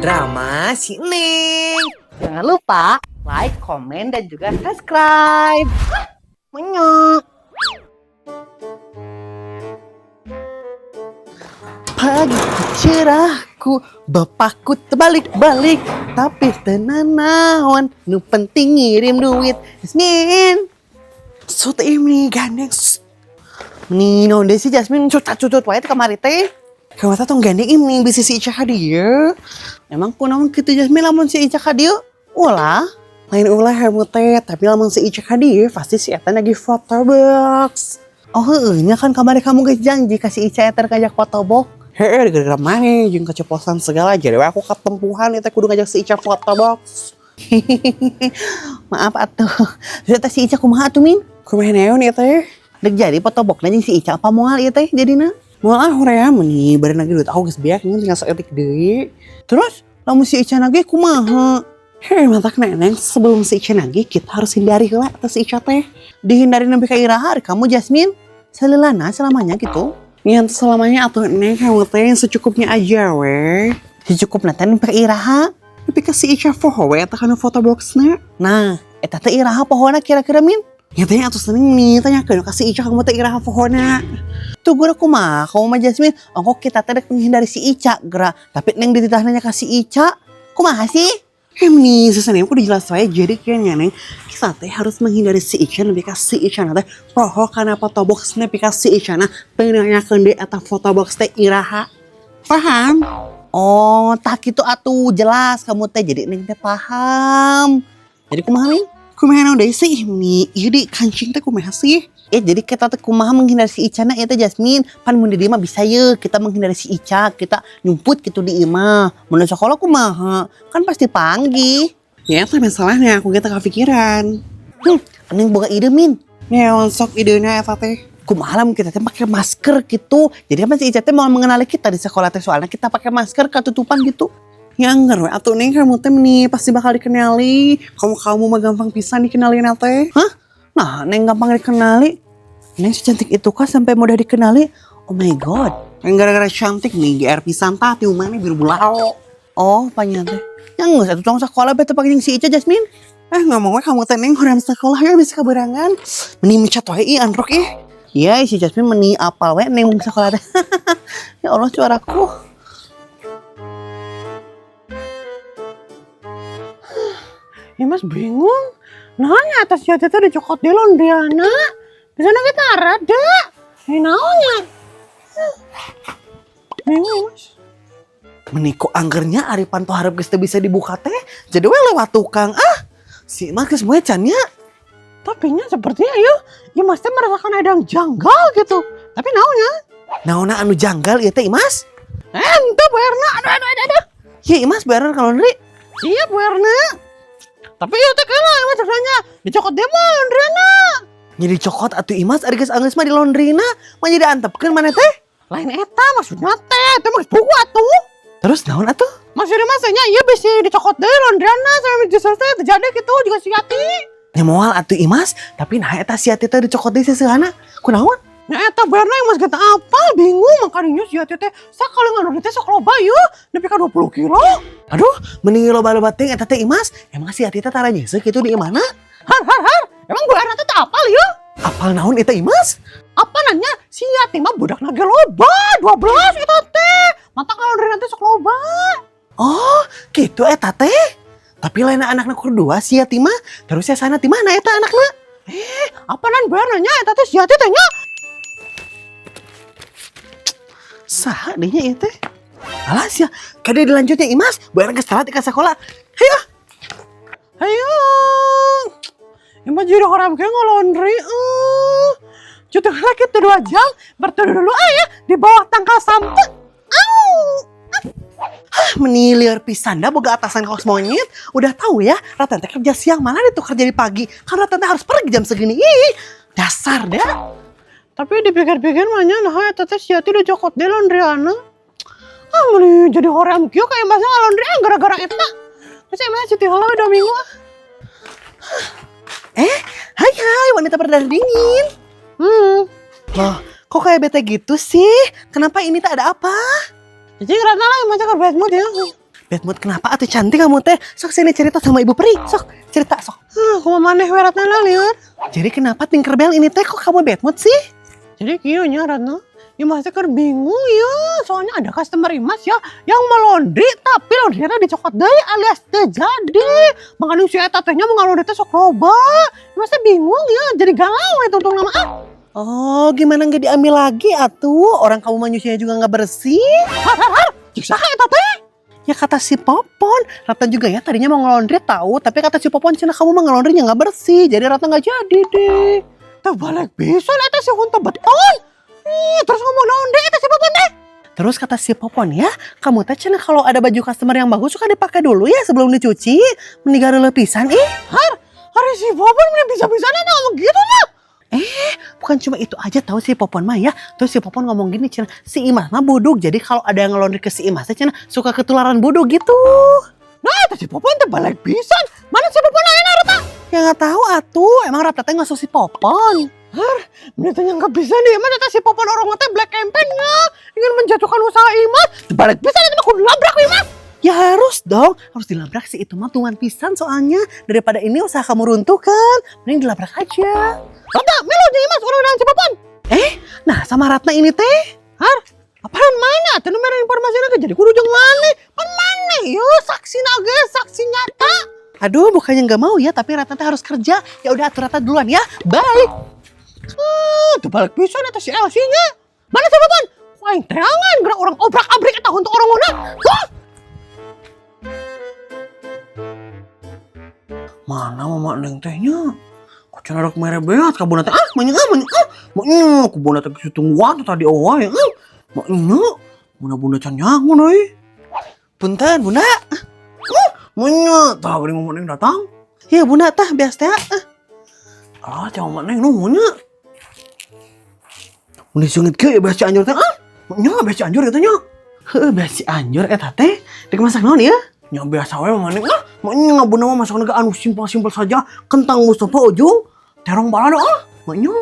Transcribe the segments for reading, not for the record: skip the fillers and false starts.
Drama si Neng. Jangan lupa like, komen, dan juga subscribe. Menyok. Pagi cerahku, bapakku terbalik-balik, tapi tenanawan, nu penting ngirim duit. Jasmine, sut ini gandeng. Nih naon deui si Jasmine cucat-cucut wae teh kamari teh. Kamu tong gandeng ini bisa si Ica ka dieu. Emang kunaon kitu Jasmine lamun si Ica ka dieu? Ulah. Lain ulah kamu teh, tapi lamun si Ica ka dieu pasti si eta lagi foto box. Oh heueuh nya kan kamari kamu geus janji ka si Ica eta ngajak foto box. Heeh, gara-gara maneh jeung keceplosan segala jadi we aku katempuhan eta kudu ngajak si Ica foto box. Maaf atuh. Ternyata si Ica kumaha atuh, Min? Kumaha naon ieu teh? Dek jadi foto boxna jeung si Ica apa moal ieu teh jadina? Moal ah, hoream nih, bari lagi duit aku geus beak nih tinggal saeutik deui. Terus lamun si Ica nagih kumaha? Hei, matak neneng, sebelum si Ica nagih kita harus hindari heula eta si Ica teh. Dihindari nepi ka iraha ari kamu, Jasmine? Salilana selamanya gitu. Ngan selamanya atuh, Neng, kamu teh yang secukupnya aja we. Secukupna teh nepi ka iraha? Nepi ka si Ica poho we eta kana foto boxna. Nah, eta teh iraha pohona kira-kira, Min? Ya teh atuh seneng nih, tanyakeun ka si Ica kamu teh iraha pohona. Tuh gura kumaha kamu mah, Jasmine? Ongkoh kita teh dek menghindari si Ica geura, tapi Neng dititah nanya ka si Ica. Kumaha sih? Nih, susah nih, aku udah jelas wae. Jadi kayaknya, Neng, kita teh harus menghindari si Ica nepi ka si Ica teh poho kana foto box, nepi ka si Ica na teu nanyakeun deui eta foto box teh iraha. Paham? Oh, tah kitu atuh jelas kamu teh, jadi Neng teh paham. Jadi kumaha, Min? Kumaha naon deui sih nih? Ieu di kancing teh kumaha sih? Eh, jadi kita teh kumaha menghindari si Ica na ieu teh, Jasmine? Pan mun di dieu mah bisa ye kita menghindari si Ica, kita nyumput gitu di imah. Mun di sekolah kumaha? Kan pasti panggih. Ya itu masalahnya, aku kita kepikiran. Neng boga ide, Min. Naon sok idenya eta teh? Kumaha lamun kita teh pakai masker gitu? Jadi kan si Ica teh mau mengenali kita di sekolah teh, soalnya kita pakai masker ketutupan gitu. Ya enggak we atuh, Neng, kamu teh nih pasti bakal dikenali. Kamu kamu mah gampang pisan dikenalin teh. Hah? Nah, Neng gampang dikenali. Neng secantik itu kah sampai mudah dikenali? Oh my God. Yang gara-gara cantik nih GR pisan tah ti mana biru bulao. Oh, panjang teh. Yang geus atuh tong sekolah bete pakai jeung si Ica, Jasmine. Eh, ngomong we kamu teh, Neng, hoream sekolah ya bisa kaberangan. Meni mecat wae ih androk ih. Iya, si Jasmine meni apal we Neng sekolah teh. Ya Allah, suaraku. Ya Mas bingung. Nanya atas si teh dicokot di laundryana. Bisa kita rada. Ini naonnya? Bingung, Mas. Meni ku anggernya ari panto hareup geus teu bisa dibuka teh. Jadi we lewat tukang ah. Si Mas geus moe can nya. Tapi nya sepertinya ya, ya Mas teh merasakan ada yang janggal gitu. Tapi naonnya? Naonna anu janggal ieu teh, Imas? Ente Bu Erna, aduh aduh aduh aduh. Ya Imas bener kalau laundry. Iya, Bu Erna. Tapi ya teh kela Mas nanya, dicokot dia mah laundryana. Jadi cokot atuh Imas, ari geus anggeus mah di laundryna, mah jadi antepkeun mana teh? Lain eta maksudnya teh, itu mah buku atuh. Terus naon atuh? Maksudnya masanya iya bisa dicokot deh laundryana sampai selesai terjadi gitu juga si Yati. Nya moal atuh Imas, tapi nah eta si Yati teh dicokot deui seseuhana. Kunaon? Nya eta Bu Erna yang mas kita apa bingung, makanya si Yati teh sakali ngalor teh sok loba yeuh nepi ka 20 kilo. Aduh, mending loba-loba teh eta teh, Imas. Emang si Yati teh tara nyeuseuh kitu di imahna? Har har har, emang Bu Erna teh teu apal yeuh? Apal naon eta, Imas? Apa nanya si Yati mah budak ge loba 12 eta teh. Mata kalau nanti sok loba. Oh, gitu eta teh. Tapi lain anakna kur dua si Yati mah, terus ya sana di mana eta anakna? Eh, apa nan Bu Erna nya eta teh si Yati teh nya? Saha deh nya ieu teh? Alas ya, kade dilanjutnya Imas, Bu Erna geus telat ka sekolah. Hayo. Ayo. Emang jadi orang kayak ngelondri. Eh. Cuti lagi tuh 2 jam. Berteduh dulu ah ya di bawah tangkal sampah. Au. Ah, meni lieur pisan dah boga atasan kaos monyet. Udah tahu ya, Ratan teh kerja siang, malah itu kerja di pagi. Karena Ratan teh harus pergi jam segini. Ih, dasar dah. Tapi dipikir-pikir mah nya nah eta teh si Yati udah cokot deh laundryana. Ah, meni jadi hoream kieu kayak masnya ngalondri ah gara-gara eta. Masa emang cuti heula we 2 minggu ah. Eh, hai hai wanita berdarah dingin. Loh, kok kayak bete gitu sih? Kenapa, ini tak ada apa? Jadi ngerasa lah masa ke bad mood ya. Bad mood kenapa atuh, cantik kamu teh? Sok sini cerita sama Ibu Peri. Sok cerita sok. Ah, kumaha maneh we, Ratna, lah lieur. Jadi kenapa, Tinkerbell, ini teh kok kamu bad mood sih? Jadi kieu nya, Ratna. Imas teh keur bingung ya, soalnya ada customer Imas ya yang mau laundry, tapi laundrynya dicokot deui alias teu jadi. Makanya si eta teh nya mau laundry teh sok loba. Imas teh bingung ya, jadi galau itu tungtung nama ah. Oh, gimana nggak diambil lagi atuh? Orang kamu manusianya juga nggak bersih. Har har har, cik saha eta teh? Ya kata si Popon. Ratna juga ya tadinya mau ngelondri tahu, tapi kata si Popon cenah kamu mah ngelondrinya nggak bersih, jadi Ratna nggak jadi deh. Teu balik pisan eta si huntu beton. Ih, terus ngomong naon deui eta si Popon teh? Terus kata si Popon ya, kamu teh cenah kalau ada baju customer yang bagus suka dipakai dulu ya sebelum dicuci. Mending gareuleuh pisan ih. Har, hari si Popon meni bisa-bisana ngomong gitu mah. Eh, bukan cuma itu aja tahu si Popon mah ya. Terus si Popon ngomong gini cenah, si Imas mah buduk. Jadi kalau ada yang ngelondri ke si Imas teh cenah suka ketularan buduk gitu. Nah, eta si Popon teh balik pisan. Mana si Popon ayeuna, Ratna? Ya nggak tahu atuh, emang Ratna teh ngasuh si Popon. Har, meni teh nyangka pisan deh, emang eta si Popon orang teh black campaign nggak ingin menjatuhkan usaha Imas. Teu balik pisan eta mah kudu labrak Imas. Ya harus dong, harus dilabrak sih, itu mah tuan pisan soalnya. Daripada ini usaha kamu runtuh kan, mending dilabrak aja. Ratna, melu jeung Imas urang dengan si Popon. Eh, nah sama Ratna ini teh. Har, apaan mana? Teu nu mere informasi ge jadi kudu jeung maneh. Pan maneh yo saksi ge, saksi nyata. Aduh, bukannya nggak mau ya, tapi Ratna teh harus kerja. Ya udah atuh, Ratna duluan ya. Bye. Teu balik pisan eta si LC nya. Mana si Popon? Ku aing teangan gerak orang obrak-abrik eta untuk orang ngona. Hah? Mana mama neng tehnya? Kok cenah rek mere beas ka bunda teh? Ah, manya ah, manya ah. Manya ku bunda teh geus tungguan teh tadi owae ah. Manya, mana bunda can nyangun euy. Punten, Bunda. Ah, manya, tah geuning mama neng datang. Iya, Bunda, tah beas teh. Ah. Ah, cah mama neng nuhun nya. Mun seungit kieu ya beas Cianjur teh ah. Nya beas Cianjur eta nya. Heueuh, beas Cianjur eta teh. Rek masak naon ieu? Nya biasa we mama neng ah. Manya bunda mah masak anu simpel-simpel saja. Kentang Mustafa ujung terong balado ah. Manya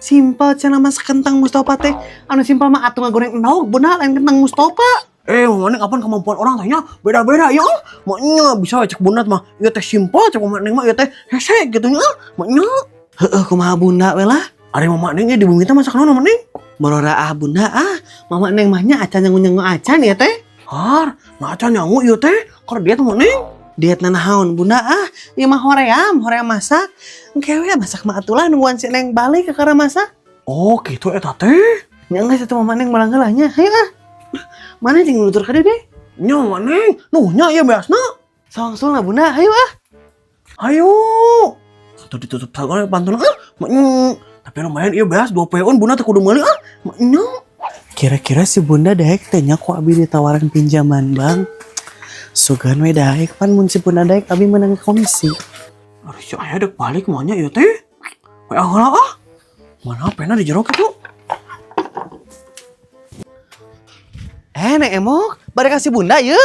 simpel cenah masak kentang Mustafa teh. Anu simpel mah atuh ngagoreng endog, Bunda, lain kentang Mustafa. Eh, mama neng, kapan kemampuan orang tanya beda-beda ya. Maknya bisa cek bunda mah ieu teh simpel, cek mama neng mah ieu teh hese gitu nya. Maknya heueuh, kumaha bunda we lah. Ari mama neng di bumi teh masak naon, mama neng? Borora ah, bunda ah. Mama neng mah nya acan nyangu-nyangu acan ya teh. Har, nah acan nyangu ieu teh. Keur diet mama neng? Diet nanaon, bunda ah? Ieu mah hoream, hoream masak. Engke we masak mah atulah, nungguan si neng balik ke karena masak. Oh, gitu eta teh. Nya geus atuh, mama neng balang heula nya. Hayu ah. Mana jeung nutur ka deh? Nya mama neng, nuh nya ieu beasna. Sawangsul lah, bunda, hayu ah. Hayu. Satu ditutup sagala pantun ah. Maknya. Tapi lumayan ieu beas 2 peun, bunda teh kudu meuli ah. Maknya. Kira-kira si bunda daek teh nya ku abi ditawaran pinjaman bank? Sugan we daek, pan mun si bunda daek abi menang komisi. Aduh, si ayah dek balik maunya ieu teh. We heula ah. Mana pena di jero kitu? Eh, Neng Emok, bari kasih bunda ya?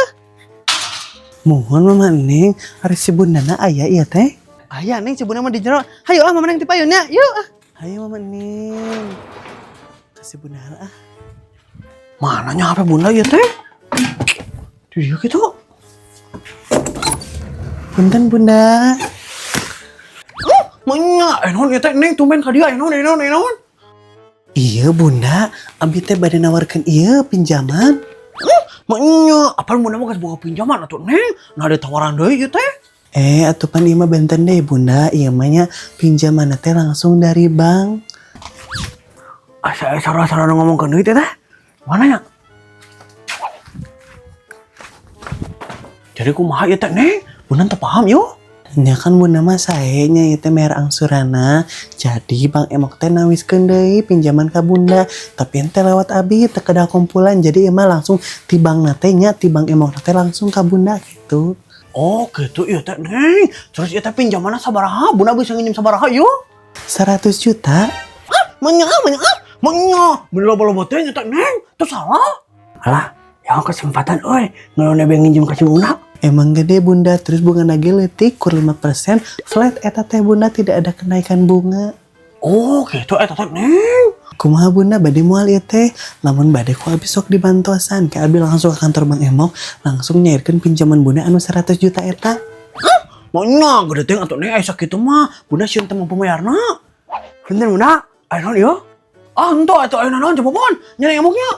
Mohon mama Neng, hari si bunda na aya iya teh? Aya Neng, si bunda mah di jero. Hayu ah, mama Neng tipayun ya, yuk ah. Hayu mama Neng. Kasih bunda ah. Mananya HP bunda ya teh? Di dieu kitu. Punten, bunda. Oh, manya, eh naon ieu teh, Neng, tumben ka dieu, eh naon, eh naon, eh naon? Iya bunda, abi teh bade nawarkeun ieu pinjaman. Maknya, apaan bunda mah geus boga pinjaman atuh, Neng? Nah ada tawaran deui ieu teh. Eh, atuh pan ieu mah benten deh, bunda, ieu mah nya pinjaman teh langsung dari bank. Asa sarua-sarua ngomongkeun deui teh teh. Mana ya? Jadi kumaha ieu teh, Neng? Bunda teu paham yo. Nya kan bunda mah sae nya ieu teh mere angsurana. Jadi Bang Emok teh nawiskeun deui pinjaman ka bunda, tapi ente lewat abi teu kedah kumpulan. Jadi ieu mah langsung ti bankna teh nya, ti Bang Emok teh langsung ka bunda gitu. Oh gitu ieu teh, Neng. Terus ieu teh pinjamanna sabaraha? Bunda bisa nginjem sabaraha ieu? 100 juta. Hah? Manya, manya, manya. Bener loba-loba teh nya teh, Neng. Teu salah. Alah, ya kesempatan euy ngelone be nginjem ka si bunda. Emang gede bunda, terus bunga nage leutik kur 5% flat eta teh bunda, tidak ada kenaikan bunga. Oh gitu eta teh, Neng. Kumaha Bunda, bade moal ieu teh? Lamun bade ku abi sok dibantosan. Ke abi langsung ke kantor Bank Emok, langsung nyairkeun pinjaman Bunda anu 100 juta eta. Mana gede teh atuh, Neng, aya sakitu mah. Bunda sieun teu mampu mayarna. Bener, Bunda? Aya naon ieu? Ah, henteu atuh aya naon, coba Popon. Nya Neng Emoknya.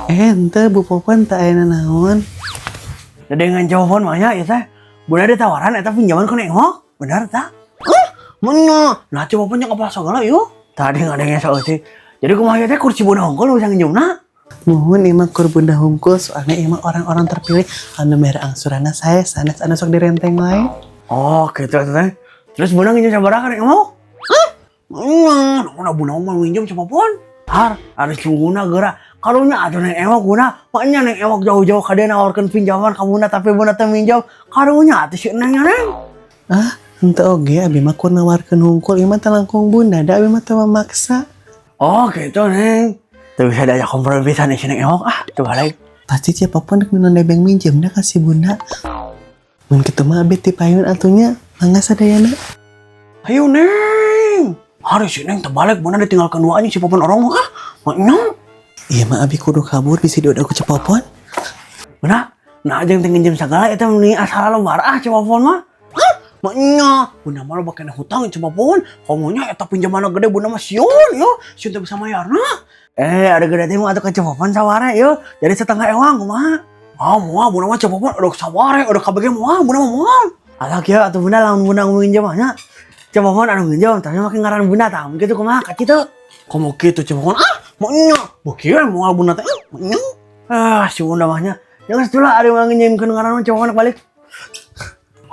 Eh, henteu, Bu Popon, teu aya naon. Dengan jawaban mah nya ieu teh. Bunda ada tawaran eta pinjaman ku Neng Emok. Bener tah? Hah? Mana? Nah, coba pun yang apa segala yuk. Tadi ngadengnya saeutik. Jadi kumaha ieu teh, kursi Bunda hungkul bisa nginjemna? Muhun, ieu mah kur Bunda hungkul, soalnya ieu mah orang-orang terpilih anu mere angsuranna saya sanes anu sok direnteng wae. Oh, gitu teh. Terus Bunda nginjem sabaraha Neng Emok? Hah? Mana? Mana Bunda mah nginjem coba pun? Har, harus Bunda geura. Karunya atuh Neng Emok Bunda, maknya Neng Emok jauh-jauh ka dieu nawarkeun pinjaman ka Bunda, tapi Bunda teu minjam. Karunya atuh si Neng nya, Neng. Ah, henteu oge, abi mah kur nawarkeun hungkul, ieu mah teu langkung Bunda da abi mah teu memaksa. Oh, gitu, Neng. Tuh bisa diajak kompromi pisan si Neng Emok ah, coba lagi. Pasti siapapun rek minum nebeng minjem ka si Bunda. Mun kitu mah abi ti payun atuh nya, mangga sadayana. Ayo, Neng. Hari si Neng terbalik, Bunda ditinggalkan dua anjing si Popon orang mah ah. Maknya. Ieu mah abi kudu kabur bisi diudag ku Ceu Popon. Bunda, nah aja yang nginjem segala itu mending asal lebar ah Ceu Popon mah. Hah? Maknya, Bunda malah bakal hutang Ceu Popon. Komonya eta pinjaman gede, Bunda mah sieun yo, sieun teu bisa mayarna. Eh, ada gede teh mah atuh ka Ceu Popon saware yo. Jadi setengah ewang kumaha? Ah, moal Bunda mah Ceu Popon udah saware, udah KBG moal, Bunda mah moal. Alah kieu atuh Bunda, lamun Bunda nginjem mah nya. Ceu Popon anu nginjem, tapi make ngaran Bunda tah. Kitu kumaha ka kitu? Komo kitu Ceu Popon ah, maknya. Beuki we moal Bunda teh. Ah, maknya. Ah, si Bunda mah nya. Jangan setelah ada yang nginjemkeun ngaran Ceu Popon balik.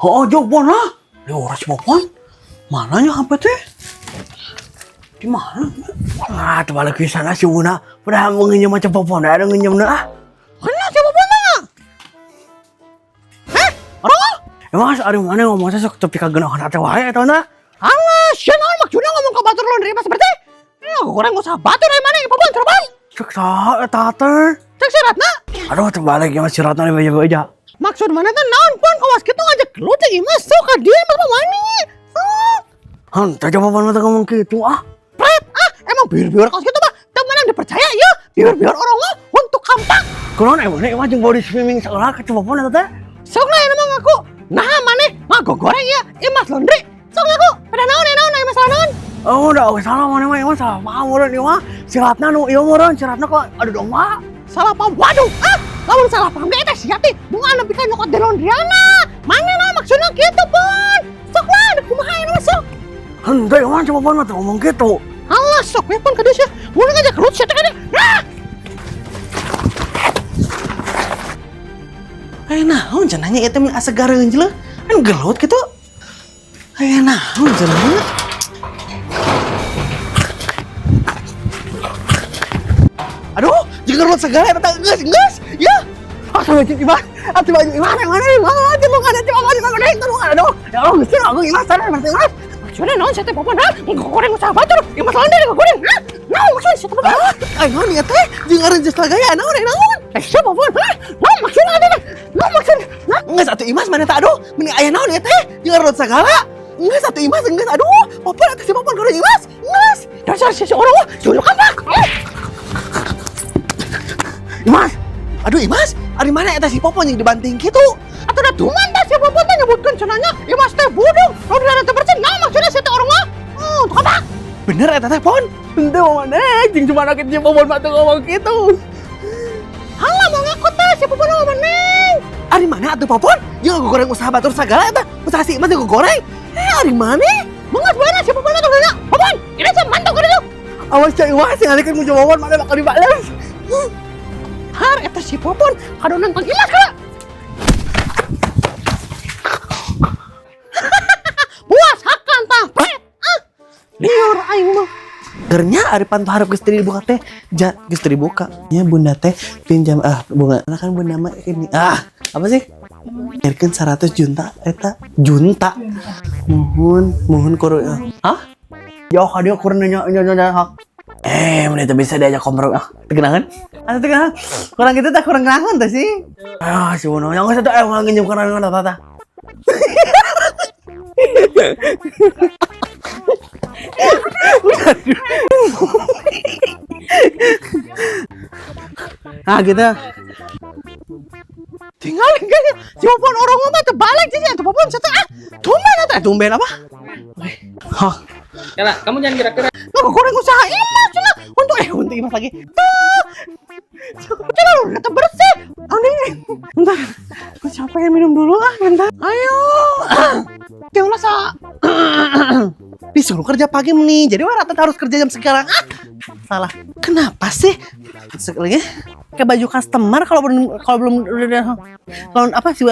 Oh, jawab lah. Lieur si Popon. Mananya HP teh? Di mana? Ah, terbalik ke sana si Bunda. Padahal mau nginjem macam Popon, ada nginjem ah. Mana si Popon mah? Eh, orang? Emang ada mana ngomong saya sok tepi kagenahan hate wae eta na? Alah, sia naon maksudna ngomong ka batur laundry mas berarti? Eh, aku goreng usaha batur dari mana, Popon, coba. Cek saha eta teh? Cek si Ratna. Aduh, terbalik ya si Ratna nih beja-beja. Maksud mana teh naon, Pon? Kawas kitu ngajak gelut cek ieu mah sok ka dieu mah wani. Sok. Henteu, coba Popon mah ngomong kitu ah. Pret, ah, emang biur-biur kaos kitu mah teu meunang dipercaya ya. Biur-biur orang mah untuk kampak. Kunaon emang emang jeung body swimming seolah ke Popon eta teh? Sok lah emang ngaku. Nah, maneh ngagogoreng ya Imas Laundry. Sok ngaku. Pada naon ya naon aya masalah naon? Oh, udah oh, salah mana mah emang salah paham meureun ieu mah. Si Ratna nu ieu meureun, si Ratna kok adu domba. Salah paham. Waduh, ah, lamun salah paham ge eta sia teh bunga nepi ka nyokot di laundryana. Maneh naon maksudna kitu, Pon? Sok lah, ada kumaha ieu mah sok. Henteu emang coba Popon mah teu ngomong kitu. Alah, sok we Pon ka dieu sia. Mun ngajak gelut sia teh ka dieu. Ah! Aya naon cenah nya ieu teh asa gareunjeuleuh? Anu gelut kitu. Aya naon cenah nya? Aduh, jeung gelut segala eta geus geus. Ya. Ah, sama cik Imas. Atuh baju Imas yang mana? Mana tulungan atuh mana mana tulungan aduh. Ya Allah, geus aku Imas sadar berarti Imas. Maksudnya naon sia teh Popon, ha? Ngagoreng usaha batur, Imas Laundry ngagoreng. Hah? Naon maksudna sia teh Popon? Ah, naon ieu teh? Jeung ngareunjeus gaya naon naon? Eh, sia Popon, ha? Naon maksudna teh? Naon maksudna? Geus atuh Imas mana teh aduh, mending aya naon ieu teh? Jeung ngareunjeus segala. Geus atuh Imas geus aduh, Popon atuh si Popon kudu Imas. Geus. Dasar si orang mah, si kampak. Imas. Aduh Imas, ari mana eta si Popon yang dibanting kitu? Atuh da tuman tah si Popon teh nyebutkeun cenahnya Imas teh budung, laundry teh bersih. Naon maksudna sia teh orang mah? Apa? Bener eta teh Pon? Henteu mana jeung cuma rakit si Popon mah teu ngomong kitu. Halah mau ngaku teh si Popon mah maneh. Ari mana atuh Popon? Jeung goreng usaha batur segala eta. Usaha si Imas jeung goreng. Eh, ari mana? Mengas mana si Popon mah tuh nanya. Popon, ini saya mantau ka ditu. Awas cai Imas yang ngalikeun ku Popon mana bakal dibales. Har eta si Popon kado nonton Imas kana. Puas hakan tah, pret. Ah. Liur aing mah. Gernya ari panto hareup geus teu dibuka teh. Ja, geus teu dibuka. Nya Bunda teh pinjam ah bunga. Karena kan Bunda mah ini ah apa sih? Nyairkeun 100 juta eta junta. Muhun, muhun kudu. Hah? Jauh ka dieu kur nanya nanya hak. Eh, mun itu bisa diajak kompromi ah. Teu genahan? Atuh teu genahan. Kurang gitu teh kurang genahan teh sih. Ah, si Wono yang geus atuh moal nginjem kana tah tah. Udah. Nah, gitu. Tinggal kan si Popon orang mah terbalik sih atuh Popon satu ah. Tumben atuh Tumben apa? Hah. Kela, kamu jangan gerak-gerak. Nggak goreng usaha Imas lah. Untuk Imas lagi. Tuh. Coba lu udah bersih. Oh, nih. Bentar. Gue capek minum dulu ah, bentar. Ayo. Tiulah sa. Disuruh kerja pagi nih, jadi rata harus kerja jam sekarang. Ah, salah. Kenapa sih? Sekali lagi ke baju customer kalau belum kalau apa sih?